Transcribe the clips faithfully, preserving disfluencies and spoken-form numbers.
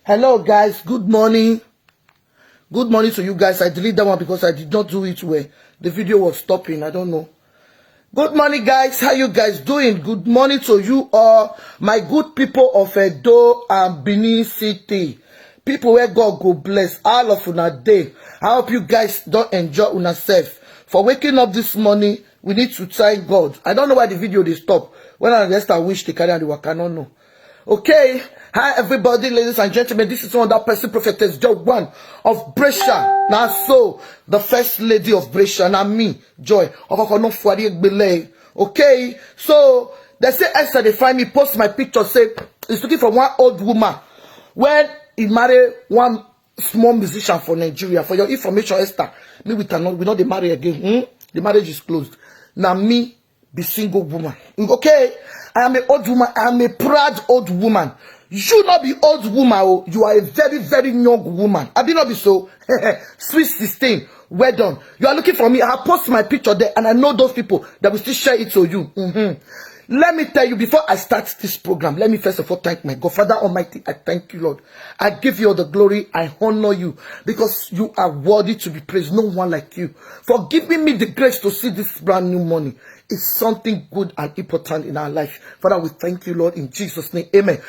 Hello, guys. Good morning. Good morning to you guys. I delete that one because I did not do it well. The video was stopping. I don't know. Good morning, guys. How you guys doing? Good morning to you all, my good people of Edo and Benin City. People where God go bless all of una day. I hope you guys don't enjoy una self. For waking up this morning, we need to thank God. I don't know why the video dey stop. When I rest, I wish they carry out the work. I don't know. Okay, hi everybody, ladies and gentlemen. This is one that person, Prophetess Joy One of Brescia. Now, so the first lady of Brescia, now me, Joy. Okoko no fuari egbele. Okay, so they say Esther, they find me, post my picture, say he's looking for one old woman when he married one small musician for Nigeria. For your information, Esther, me with another, we not dey marry again. Hmm? The marriage is closed. Now me, be single woman. Okay? I am an old woman. I am a proud old woman. You not be old woman. Oh, you are a very, very young woman. I be not be so. Sweet sixteen. Well done. You are looking for me. I post my picture there, and I know those people that will still share it to you. Mm-hmm. Let me tell you, before I start this program, let me first of all thank my God. Father Almighty, I thank you, Lord. I give you all the glory. I honor you because you are worthy to be praised. No one like you. For giving me the grace to see this brand new morning is something good and important in our life. Father, we thank you, Lord, in Jesus' name. Amen.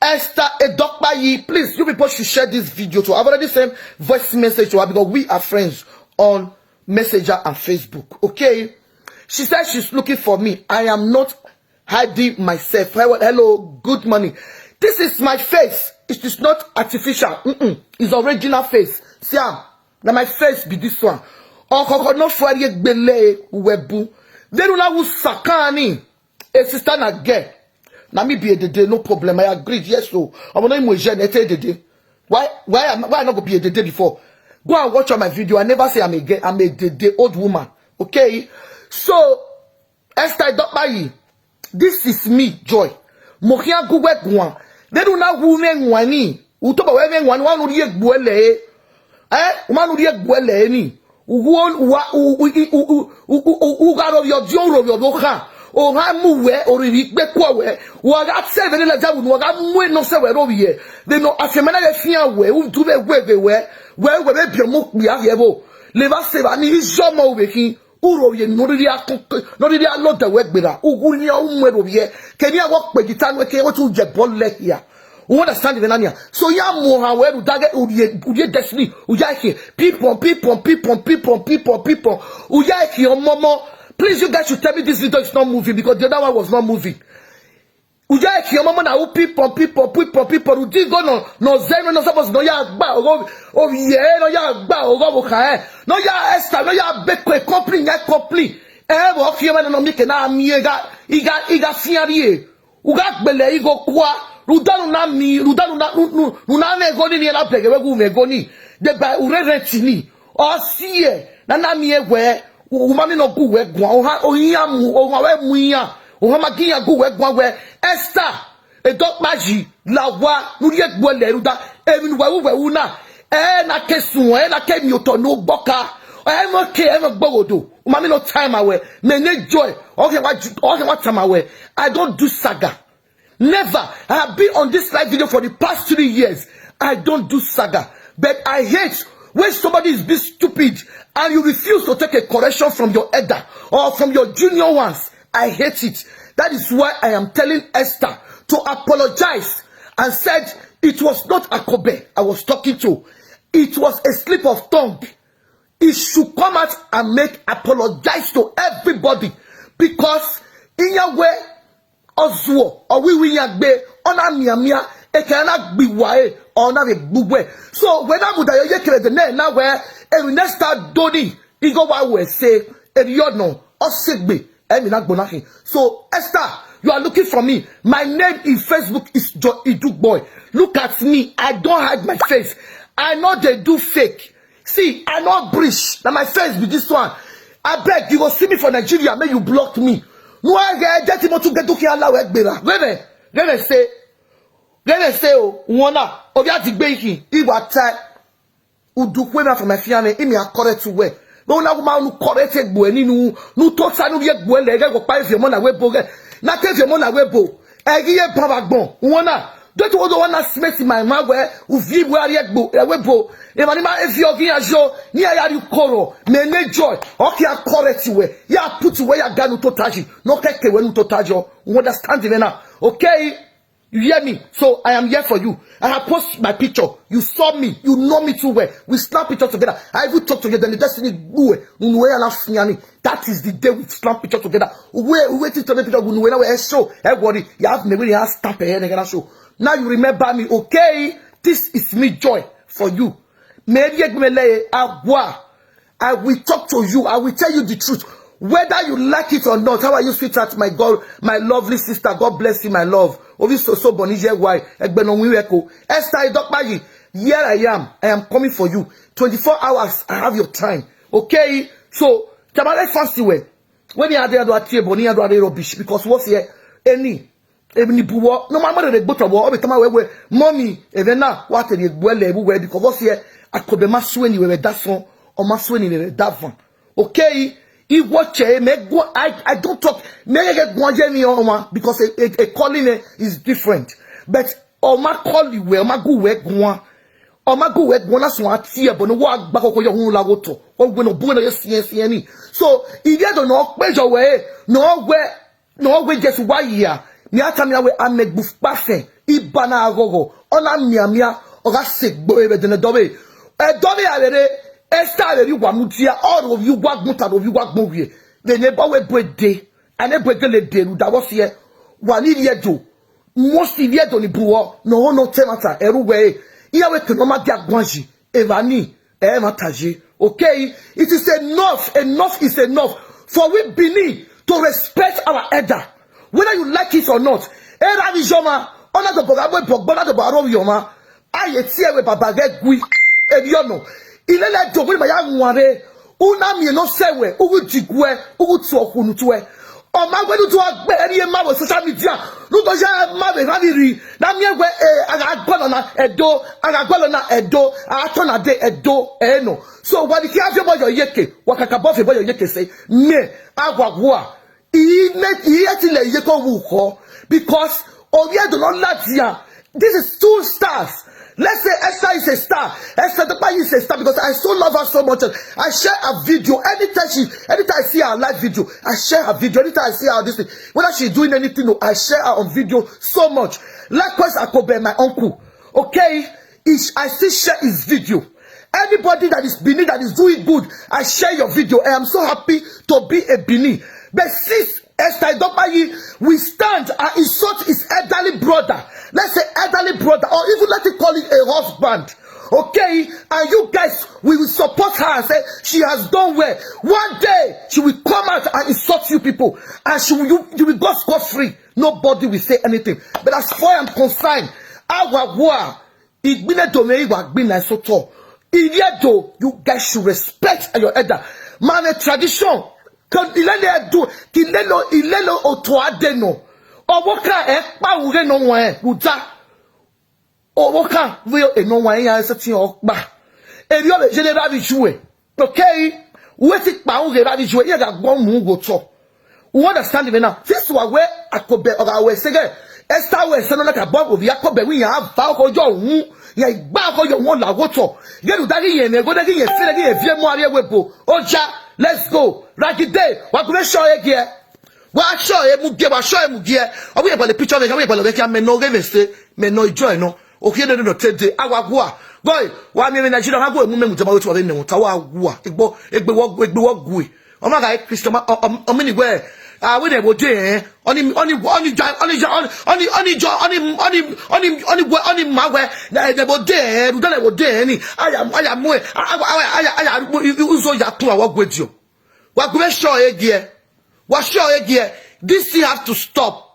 Esther Edokpayi, please, you people should share this video too. I've already sent voice message to her because we are friends on Messenger and Facebook. Okay? She said she's looking for me. I am not hiding myself. Hello, hello, good morning. This is my face. It is not artificial. Mm-mm. It's original face. See am. Now my face be this one. Okoko no fuari egbele uwebu. Then una wu sakani. A sister na girl. Now me be a dede, no problem. I agreed. Yes, so I wanna him with Jeanette a dede. Why, why am, why I not go be a dede before? Go and watch all my video. I never say I'm a girl. I'm a dede old woman. Okay? So, Esther Edokpayi, this is me, Joy. Mo khian gu wẹ guan. Vbene u na wu mwẹ ẹwaẹn ni, u tobọ wẹ mwẹ ẹwaẹn ni, u ma nu rhie egbe ẹlẹ ẹre. Eh, u ma nu rhie egbe ẹlẹ ẹre ni. U wu, u wa, u, u, u, u, u, u, u, u gha rhovbiẹ ọdiọn, u rhovbiẹ ọvbokhan. Ohan mu wẹ, oriri ikpe kuọ wẹ. Wa gha te vbene ladian vbe unu, wa gha mu enọ sẹ wẹ rhovbiẹ. Vbene afianma na ghẹ fian wẹ, u du vbe wẹ vbe wẹ. Wẹ, wẹ vbe biẹ ọmọ okpia vbe ẹvbo. Levba sẹ evba ni, iye ọmọ u vbe khin. U rhovbiẹ ne ọ rhirhi a kọn, ne ọ rhirhi a lọdẹ wẹ gberra, u gu yan u mu ẹn rhovbiẹ, kevbe iran vbe ọ kpe guitar nuẹn ke wẹ te u ye ẹbọ lẹ hia. U understand vbe na nian? So ya mu ohan wẹ rhunmwuda ghẹ u rhie, u rhie destiny, u ya khian pipọn, pipọn, pipọn, pipọn, pipọn, pipọn, u ya khian ọmọmọ. Please, you guys should tell me this video is not moving because the other one was not moving. U ya khian ọmọmọ na, u pipọn, pipọn, pipọn, pipọn, u di igho nọ, nọ zẹ nuẹn, nọ suppose ne ọ ya gba ogho, ovbi ẹre ne ọ ya gba ogho ọvbokhan ẹre, ne ọ ya Esther, ne ọ ya bẹkọ company yan company. Ẹ vbe ọ khian mwẹ nọ, nọ miẹn ke na miẹn gha, I gha, I gha fian rrie. U gha gbele igho kua, rhunmwuda ne u na miẹn, rhunmwuda ne u na, ne u, ne u, ne u na mwẹ igho ni, ne iran na bẹghe wẹ ghe u mwẹ igho ni. Deba u rre rent ni. Ọ si ẹe ne a na miẹn wẹ, u, u ma miẹn ne ọ gu wẹ guan, ohan, ohian mu, ohan wẹ mu iran, ohan ma gi iran gu wẹ guan wẹ, Esther, Edokpayi, la owa, ne u rhie egbe ẹlẹ ẹre rhunmwuda, emwi ne uwẹ ru, uwẹ ru na, ẹ na ke suẹn, ẹ na ke miẹn otọ ne ogbọka, ẹ mwẹ ke, ẹ mwẹ gboghodo, u ma miẹn ne ọ tama wẹ, mẹ ne Joy, ọ khian wa ju, ọ khian wa tama wẹ, I don't do saga. Never. I have been on this live video for the past three years. I don't do saga. But I hate when somebody is being stupid and you refuse to take a correction from your elder or from your junior ones. I hate it. That is why I am telling Esther to apologize and said it was not Akobe I was talking to. It was a slip of tongue. He should come out and make apologize to everybody because in your way, ọ zuọ, ọ wi iwinna gbe, ọ na mianmian, ekẹn na gbe iwa ẹre, ọ na vbe gbe uwẹ. So, wẹ na mudia ye kevbe de nẹ na wẹ, emwi ne Esther do ni, igho wa wẹ ẹse, erriọ nọ, ọ sẹ egbe, emwi na gbọna khin. So, Esther, you are looking for me. My name in Facebook is Joy Idugboy. Look at me. I don't hide my face. I no dey do fake. See, I no bridge. Na my face be this one. Abeg, you go see me for Nigeria, make you block me. No, I get, get him to get dukia la we gbera. Ghe mwẹ, ghe mwẹ sẹ, ghe mwẹ sẹ o, u wan na, ovbi adigbe ikhin, I wa tae. U du khuẹ na for my fianẹ, I miẹn a correct uwẹ. Vbe u na gu ma nu correct egbe ẹre ni nu, nu tota nu rhie egbe ẹre lẹ, ghẹ wẹ ọkpa viọ ọmọ na wẹ ebo ghẹ. Na ke viọ ọmọ na wẹ ebo. Ẹ ghi ye ban vbe agbọn, u wan na, Tutu wo do wanna smith my man wẹ, u viọ vbe a rrie egbe, ẹvbo ebo. Emwa ni ma viọ ghi iran yo, ne iran ya rrie ukọ rrọọ, mẹ ne Joy, ọ khian correct wẹ, ya put wẹ ya ga ne u tota yi, ne ọ kẹkẹ wẹ ne u tota yọ. You understand me now? Okay? You hear me? So I am here for you. I have posted my picture. You saw me. You know me too well. We snap pictures together. I even talk to you. Then the destiny gbue. Unu ya na fiani. That is the day we snap pictures together. Uwe, uwe ti tell me picture. Unu na we show. Ẹ worry. You have me really have stamp here. Nigga, show. Now you remember me, okay? This is me, Joy, for you. Maybe egbe mẹ lẹ, awa. I will talk to you. I will tell you the truth. Whether you like it or not. How are you, sweetheart? My God, my lovely sister. God bless you, my love. Ovi so so bọni ye wa, ẹgbẹ nọ winmwẹ ko. Esther Edokpayi, here I am. I am coming for you. Twenty-four hours, I have your time. Okay? So, Tamale fancy we. When you are there, do a tie bọni, you are there rubbish. Because what's here? Any Emwi ni bu wọ, ne ọ ma mu rere gbe otọ vbọ, ọ vbe tama wẹ wẹ, mummy, ẹmwẹ na, wa te rhie egbe lẹ vbe uwẹ, because vbọ siẹ, Akobe ma sue ni vbe ẹdasọn, ọ ma sue ni vbe ẹdavan. Okay, I watch e, mẹ gu-, I, I don't talk, mẹ ghẹ guan ye emwi ọmwa, because a, a, a calling, eh, is different. But ọ ma call wẹ, ọ ma gu wẹ guan. Ọ ma gu wẹ guan, na suẹn a tie ẹbọ ne wa gba koko yọ uhunmwu la ghe otọ. Ọ wẹ ne ọ bu wẹ ne ọ ye siẹn siẹn ni. So, ivbi Ẹdo ne ọ kpe yọ wẹ, ne ọ wẹ, ne ọ wẹ Jesu wa yia, ne a tama iran wẹ amẹ gbe ukpafẹn, iba na ghọghọ, ọ na mianmian, ọ gha sẹ egbe vbe ẹdẹnẹdẹ ọvbehe. Ẹdẹ ọvbehe a vbe rre, Esther vbe rre uwa mudia, ọ rre ovbi uwa agbọn, ta rre ovbi uwa agbọn wiẹ. Vbe ne ebọ wẹ bu ede, a ne bu egele de rhunmwuda vbọ siẹ, wa ni rhie do, most ivbi Ẹdo ni bu wọ, ne ọ ho ne ọ ta ẹmwata, ẹre uwẹ re, iran wẹ ke ne ọ ma dia guan yi, evba ni, ẹ i mwẹ ta ye. Okay, it is enough, enough is enough for we Benin to respect our elder, whether you like it or not. Erha vbe iye ọmwa, ọ na dobọ gha mu ẹbọ gbe, ọ na dobọ gha rre ovbi ọmwa. A ye tie ẹre baba ghẹ gui, erriọ nọ. Ilele do wẹ ma ya wan rre, u na miẹn ne ọ sẹ wẹ, u ghi diguẹ, u ghi tuẹ ọkhunu tuẹ. Ọ ma wẹ ne u do gbe ẹre ma vbe social media, ne u do ya ma vbe erha vbe rri, na miẹn wẹ, eh, a gha gualọ na Ẹdo, a gha gualọ na Ẹdo, a tọ na de Ẹdo, ẹ nọ. So, wa ni khian viọ obọ yọ iyeke, wa kakabọ viọ obọ yọ iyeke sẹ, mẹ, a wa wua. I ne, I i ti lẹ iyeke vbe ukhọ, because ovbi Ẹdo ne ọ ladian. This is two stars. Let's say Esther is a star. Esther Edokpayi is a star because I so love her so much. I share her video. Anytime she, anytime I see her live video, I share her video. Anytime I see her this thing, whether she's doing anything, no, I share her on video so much. Likewise, Akobe, my uncle. Okay? He, I still share his video. Anybody that is Benin that is doing good, I share your video. I am so happy to be a Benin. But since Esther Edokpayi, we stand and insult his elderly brother. Let's say elderly brother, or even let it call it a husband. Okay? And you guys, we will support her and say she has done well. One day, she will come out and insult you people. And she will, you, you will go scot-free. Nobody will say anything. But as far as I'm concerned, our war, Igbinna Ẹdo mwẹ i wa gbinna ẹsotọ. Ivbi Ẹdo, you guys should respect your elder. Ma mwẹ tradition. Ke ilele Ẹdo, ke ilele, ilele otọ a de nọ. Ọvbokhan ẹ kpa ughe ne ọ wan rhunmwuda. Ọvbokhan vbe enọ wan iran sẹtin ọkpa. Erriọ vbe ye ne erha vbe iye uẹ. Okay, uwẹ ti kpa ughe erha vbe iye uẹ, iran gha guan mu ughe otọ. U understand me now? Since wa wẹ Akobe ọ gha wẹ sẹ ghẹ, Esther wẹ sẹ nọ na ka bọ ovbi Akobe wẹ iran va ọkhọ yọ uhunmwu, iran gba ọkhọ yọ uhunmwu la ghe otọ. Ghẹ rhunmwuda ghi yẹn mwẹ, gode ghi yẹn fẹrẹ, ghi yẹn viẹ mu a rrie ẹvbo ebo. Oja, let's go. Ragide, wa gu mwẹ sure egiẹ. Wa sure emu giẹ, wa sure emu giẹ. Ọ wẹ iran gbalẹ picture mwẹ, ọ wẹ iran gbalẹ mwẹ khian, mẹ ne ọ ghe mwẹ sẹ, mẹ ne ọ enjoy nọ. Okhiẹ nene nọ te de, a wa gua. Gọe, wa miẹn vbe Nigeria, ha gu emu mẹ mu jama wetu wa vbe nẹ wọn ta, wa gua. Egbe, egbe wọ, egbe wọ gue. Ọ ma gha Christian, ọ, ọ, ọ mini wẹ, a wẹ ne wo de, eh. Ọni, ọni, ọni ja, ọni ja, ọni, ọni, ọni jọ, ọni, ọni, ọni, ọni wẹ, ọni ma wẹ, na, ne wo de, eh, rhunmwuda ne wo de, eh, ni. Aya, aya mu, eh, a, a, a, aya, aya, u, u, uzo ya tun awọ gue diọ. Wa gu mwẹ sure egiẹ. Wa sure egiẹ. This thing have to stop.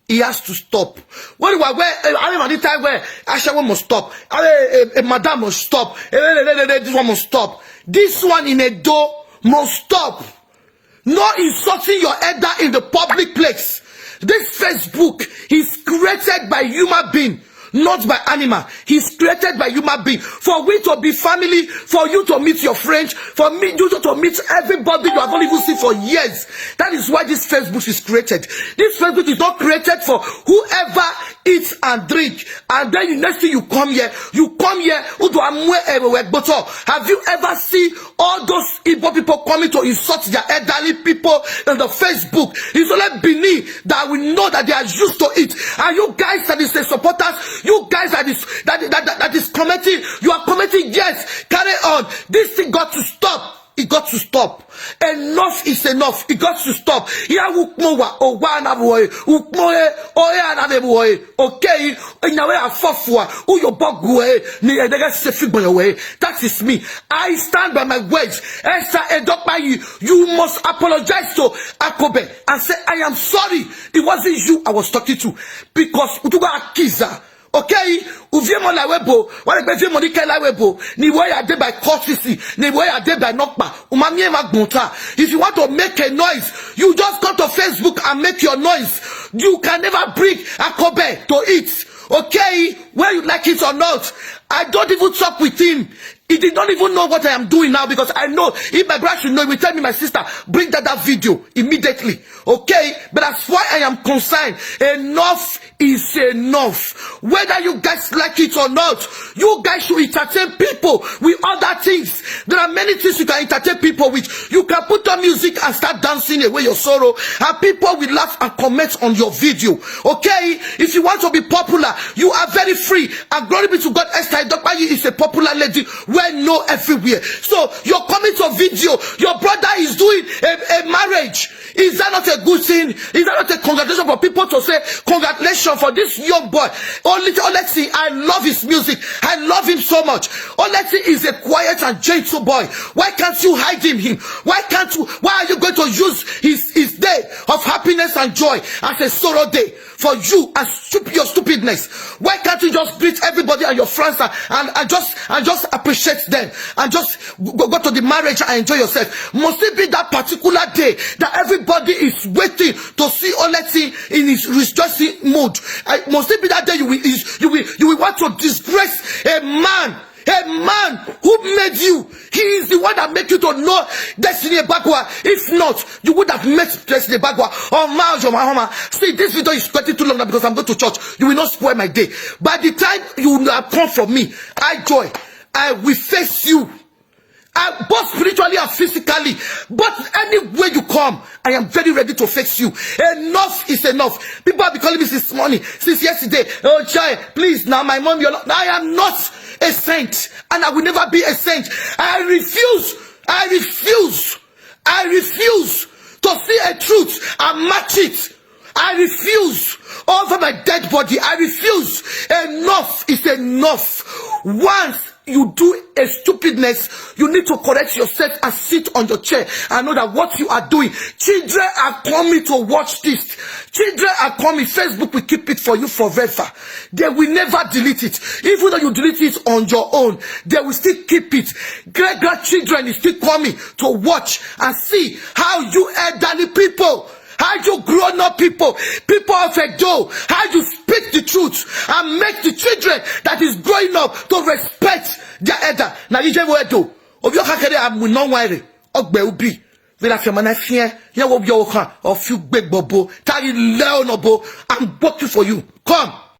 It has to stop. When wa wẹ, eh, I mean, anytime where Ashawo must stop. I mean, eh, eh, madam must stop. Eh, eh, eh, eh, eh, this one must stop. This one in Edo must stop. No insulting your elder in the public place. This Facebook is created by human being, not by animal. He's created by human being. For we to be family, for you to meet your friends, for me, you to, to meet everybody you have not even seen for years. That is why this Facebook is created. This Facebook is not created for whoever eat and drink, and then you, next thing you come here, you come here, u do a mu ẹvbo wẹ gbe otọ. Have you ever seen all those Igbo people coming to insult their elderly people on the Facebook? It's only Benin that we know that they are used to it. And you guys that is a supporters, you guys that is, that, that, that, that is commenting, you are commenting, yes, carry on. This thing got to stop. It got to stop. Enough is enough. It got to stop. Hia vbe ukpọn wa, owa na vbe ẹ, ukpọn e, ore a na vbe ẹ. Okay, iyan wẹ a fọfua, u ye obọ gu ẹre, ne ẹdẹghẹ sẹ fi gbọn yọ wẹ. That is me. I stand by my words. Esther Edokpayi, you must apologize to Akobe and say, "I am sorry. It wasn't you I was talking to." Because u tugha accuser. Okay, u viọ emọ la ẹvbo ebo, wa dẹ gbe viọ emọ ni kẹ la ẹvbo ebo, ne I wẹ ya dee by courtesy, ne I wẹ ya dee by nọkpa, u ma miẹn emwa agbọn ta. If you want to make a noise, you just come to Facebook and make your noise. You can never bring Akobe to it. Okay, whether you like it or not, I don't even talk with him. He did not even know what I am doing now, because I know if my brother should know, he will tell me, "My sister, bring that, that video immediately." Okay? But as far I am concerned, enough is enough. Whether you guys like it or not, you guys should entertain people with other things. There are many things you can entertain people with. You can put on music and start dancing away your sorrow, and people will laugh and comment on your video. Okay? If you want to be popular, you are very free. And glory be to God, Esther Edokpayi is a popular lady well known everywhere. So you're coming to video, your brother is doing a, a marriage. Is that not a good thing? Is that not a congratulation for people to say, "Congratulations for this young boy"? Only, Oleti, I love his music. I love him so much. Oleti is a quiet and gentle boy. Why can't you hide him? Him? Why can't you? Why are you going to use his, his day of happiness and joy as a sorrow day for you and stup-, your stupidness? Why can't you just greet everybody and your friends and, and, and just, and just appreciate them and just go, go to the marriage and enjoy yourself? Must it be that particular day that everybody is waiting to see Oleti in his rejoicing mood? I, must it be that day you will, is, you will, you will want to disgrace a man, a man who made you? He is the one that make you to know Destiny Ebagua. If not, you would have met Destiny Ebagua. Oh my, oh my, oh my. See, this video is getting too long now because I'm going to church. You will not spoil my day. By the time you have come for me, I joy, I will face you. I, both spiritually and physically. But anywhere you come, I am very ready to face you. Enough is enough. People have been calling me since morning, since yesterday. "Oh, Jai, please, now my mom, you're not." I am not a saint, and I will never be a saint. I refuse. I refuse. I refuse to see a truth and match it. I refuse. Over my dead body, I refuse. Enough is enough. Once you do a stupidness, you need to correct yourself and sit on your chair and know that what you are doing, children are coming to watch this. Children are coming. Facebook will keep it for you forever. They will never delete it. Even though you delete it on your own, they will still keep it. Great grandchildren is still coming to watch and see how you elderly people, how you grown up people, people of Edo, how you speak the truth and make the children that is growing up to respect their elder. Na yije vbe Edo, ovbi ọkhan kherhe a mu ne ọ wan rre, ọ gbe ubi. Vbe ra fian ma na fian, iran wo ovbi ọkhan, ọ fi ugbe gbe obo, ta ghi lẹ ọnọ obo, I'm working for you. Come.